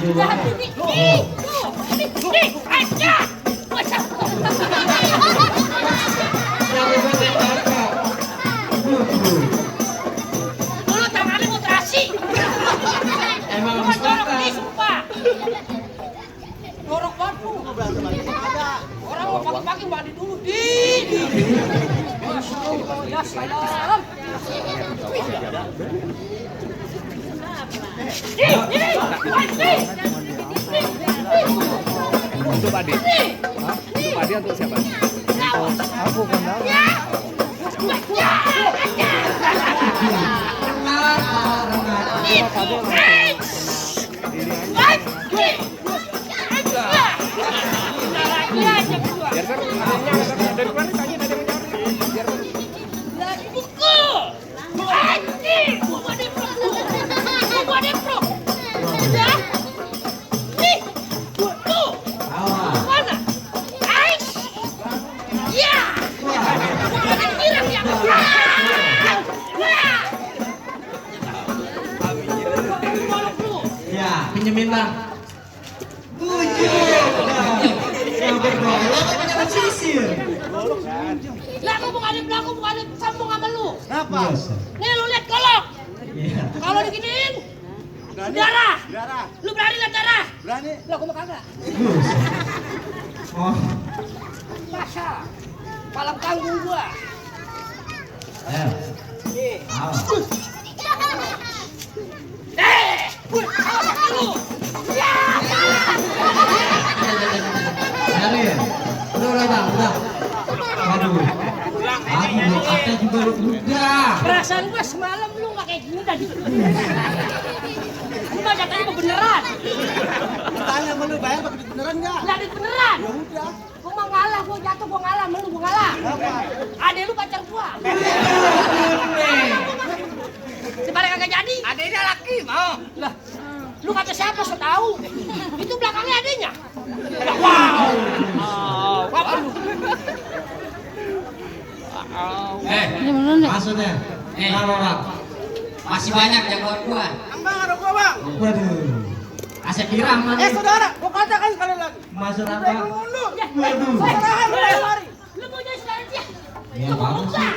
Dulu tangannya mutrasi. Emang Bukan jorok nih, sumpah. Jorok banget lu. Orang mau pagi-pagi mandi dulu. Masya Allah, ya salam. Untuk Pak Adi. Untuk Pak Adi untuk siapa? Aku kan. Dari mana tanya dari mana? Lagi pukul. Anjing, gua depro. Ya. Nih. Tuh. Mana? Ais. Ya. Ada kirang ya. Ya, pinjemin bang. Yang bergolok apa sisir? Lah aku bukan sambung sama lu. Apa? Nih lu lihat golok. Iya. Kalau diginiin darah. Lu berani lihat darah? Berani. Lah gua mah kagak. Oh. Masa. Malam tanggung gua. Nih. Awas. Awas lu. Ya. Cari. Udah bang, udah. Aduh. Aduh, kata juga udah. Perasaan gua semalam lu nggak kayak gini tadi. Lu bacakannya mau beneran. Tanya sama lu bayar pakai duit beneran enggak? Lah duit beneran. Ya udah. Gua mau ngalah, gua jatuh, gua ngalah, lu gua ngalah. Ade lu pacar gua. Sebalik kagak jadi. Adenya laki mau. Lah, lu kata siapa so tahu? Itu belakangnya adenya. Wow. Apa lu? Maksudnya. Kenapa bang? Masih banyak jagoan gua. Bang ada gua bang. Waduh. Asep kiram mana? Saudara, gua katakan sekali lagi. Maksud Udah apa? gua mundur. Waduh. Serahan lu lari. Lu mau jadi sekarang dia? Ya bagus sih.